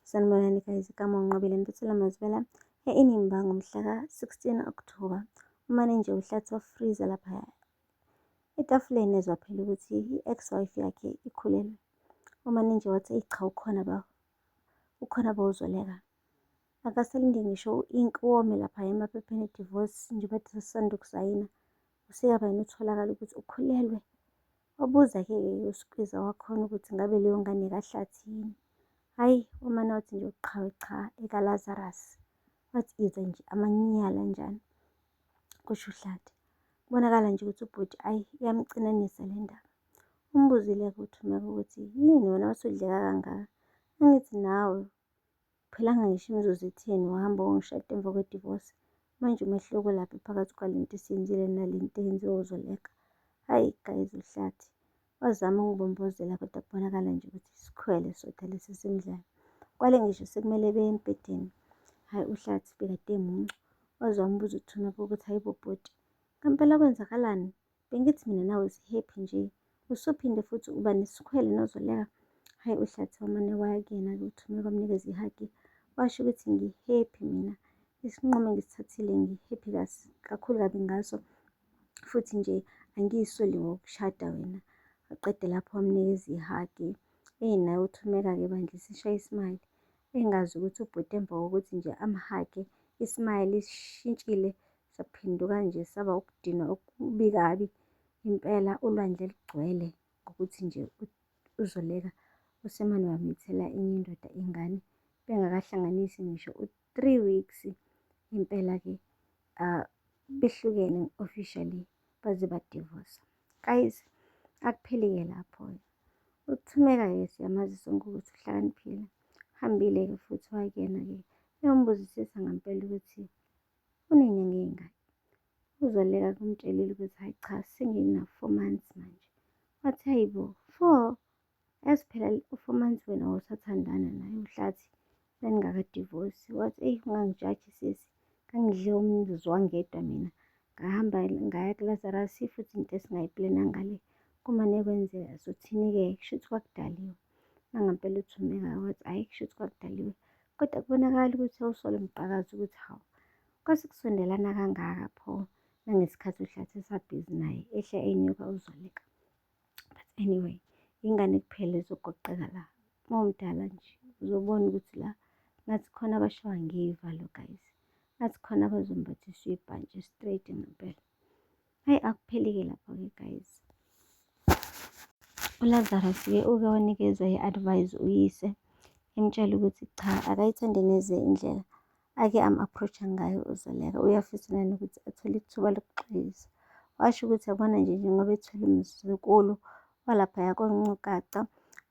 Sanibonani guys, igama uNqobile Ntothela Mazibela e-Inimba ngomhla ka-16 October. Umane nje uHlathi wafriza laphaya etafuleni ezwa phela ukuthi i-ex-wife yakhe ikhulelwe. Umane nje wathi, eyi cha ukhona ba, ukhona ba uZoleka. Akasalinde ngisho u-ink wome laphaya emaphepheni e-divorce njengoba sisanda ukusayina. Useyaba yena utholakala ukuthi ukhulelwe. Wabuza-ke uSkwiza wakhona ukuthi ngabe leyo ngane kaHlathi yini. Hhayi, umane wathi nje uqhawe cha ekaLazarus. Wathi iza nje amanyala anjani, kusho uHlathi. Kubonakala nje ukuthi ubhuti ayi iyamcinanisa le ndaba. Umbuzile-ke uThumeka ukuthi yini wena wasudleka kangaka? Angithi nawe Akuphelanga ngisho imizuzu etheni wahamba wangishada emva kwe-divorce. Manje umehluko ulaphi phakathi kwale nto esiyenzile nale nto eyenziwa uZoleka? Hhayi guys uHlathi wazama ukungibombozela kodwa kubonakala nje ukuthi isikhwele sodwa lesi esimdlayo. Kwale ngisho sekumele beye embhedeni. Hhayi uHlathi bekade emuncu. Waze wambuza uThumeka ukuthi hayi bo bhuti, ngempela kwenzakalani? Bengithi mina nawe si-happy nje, usuphinde futhi uba nesikhwele noZoleka. Hhayi uHlathi wamane waya kuyena-ke uThumeka wamnikeza ihagi, washo ukuthi ngi-happy mina. Isinqumo engisithathile ngi-happy kakhulu kabi ngaso futhi nje angiyisoli ngokushada wena. Waqeda lapho wamnikeza ihagi. Eyi naye uThumeka-ke bandla isishaye isimali. Engazi ukuthi ubhuti emva kokuthi nje amhage, ismayili sishintshile saphenduka nje saba ukudinwa okubi kabi impela ulwandle lugcwele ngokuthi nje uZoleka usemane wamithela enye indoda ingane bengakahlanganisi ngisho u-three weeks impela-ke behlukene officially baze badivosa. Guys, akupheli-ke lapho-ke. UThumeka-ke siyamazi sonke ukuthi uhlakaniphile. Uhambile-ke futhi wakuyena-ke eyombuzisisa ngampela ukuthi unenyanga ey'ngaki. UZoleka kumtshelile ukuthi hhayi cha sengina-four months manje. Wathi hayi bo, four? Yazi phela u-four months wena wawusathandana naye uHlathi naningakadivosi. Wathi eyi ungangijaji sisi, ngangidle umzwangedwa mina. Ngahamba ngaya kuLazarus futhi into esingayiplananga le. Kumane kwenzeka sothini-ke kushuthi kwakudaliwe. Nangampela uThumeka wathi hhayi kushuthi kwakudaliwe. Kodwa kubonakala ukuthi wawusola umgqakazi ukuthi hawu kwase kusondelana kangaka pho nangesikhathi uHlathi esabhizi naye ehla enyuka uZoleka. But anyway, ingane kuphela ezogoqeka la. Uma umdala nje uzobona ukuthi la ngathi khona abashawa ngevalo guys. Ngathi khona abazombathiswa ibhantshi straight ngempela. Hayi akupheli-ke lapho-ke guys. ULazarus-ke uke wanikezwa i-advice uyise emtshela ukuthi cha akayithande neze indlela ake am-approach-a ngayo uZoleka. Uyafisa nanokuthi athole ithuba lokuxolisa. Washo ukuthi yabona nje njengoba ethwele umzukulu walaphaya koNcukaca,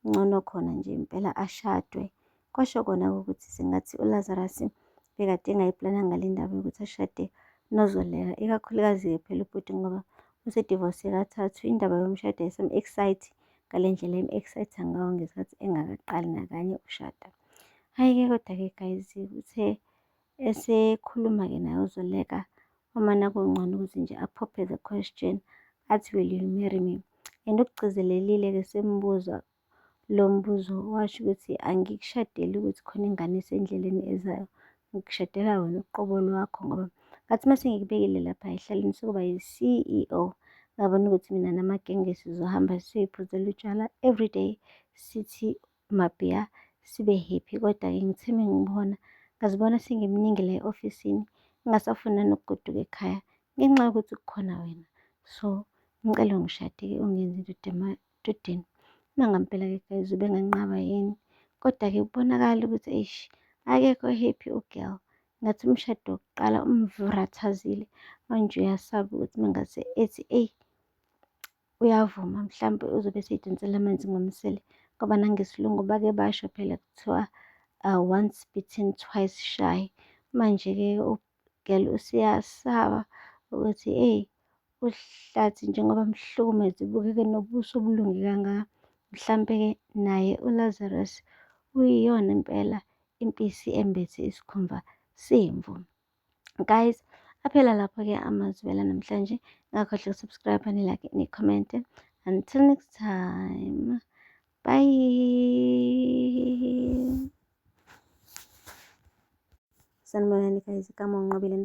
ngcono khona nje impela ashadwe. Kwasho kona ukuthi sengathi uLazarus bekade engayiplananga le ndaba yokuthi ashade noZoleka, ikakhulukazi-ke phela ubhuti ngoba usedivose kathathu. Indaba yomshado ayisam-excite ngale ndlela em-excite ngayo ngesikhathi engakaqali nakanye ukushada. Hhayi-ke kodwa-ke guys, uthe esekhuluma-ke naye uZoleka wamane kungcono ukuthi nje aphophe the question athi will you marry me? And ukugcizelelile-ke sembuza lo mbuzo washo ukuthi angikushadeli ukuthi khona ingane esendleleni ezayo, ngikushadela wena uqobo lwakho ngoba ngathi uma sengikubekile lapha ehlaleni sokuba yi-C_E_O. Ngabona ukuthi mina namagenge sizohamba siyoyiphuzela utshwala everyday sithi mabhiya sibe happy. Kodwa-ke ngithe mengibona ngazibona sengimningi la e-ofisini ngingasafuni nanokugoduka ekhaya ngenxa yokuthi kukhona wena. So ngicela ungishade-ke ungenze indoda emadodeni. Nangampela-ke guys ubenganqaba yini? Kodwa-ke kubonakala ukuthi eish akekho happy u-girl. Ngathi umshado wokuqala umvrathazile manje uyasaba ukuthi mangase ethi eyi uyavuma mhlampe uzobe eseyidonsela amanzi ngomsele ngoba nangesilungu bake basho phela kuthiwa once bitten twice shy. Manje-ke u-girl useyasaba ukuthi eyi uHlathi njengoba mhlukumeze bukeke nobuso obulunge kangaka mhlampe-ke naye uLazarus uyiyona impela impisi embethe isikhumba semvu. Guys, aphela lapho-ke amazwi namhlanje. Ngakhohlwa ukusubscribe, ni-like, ni-comment. Until next time, bye. Sanibonani guys, igama uNqobile.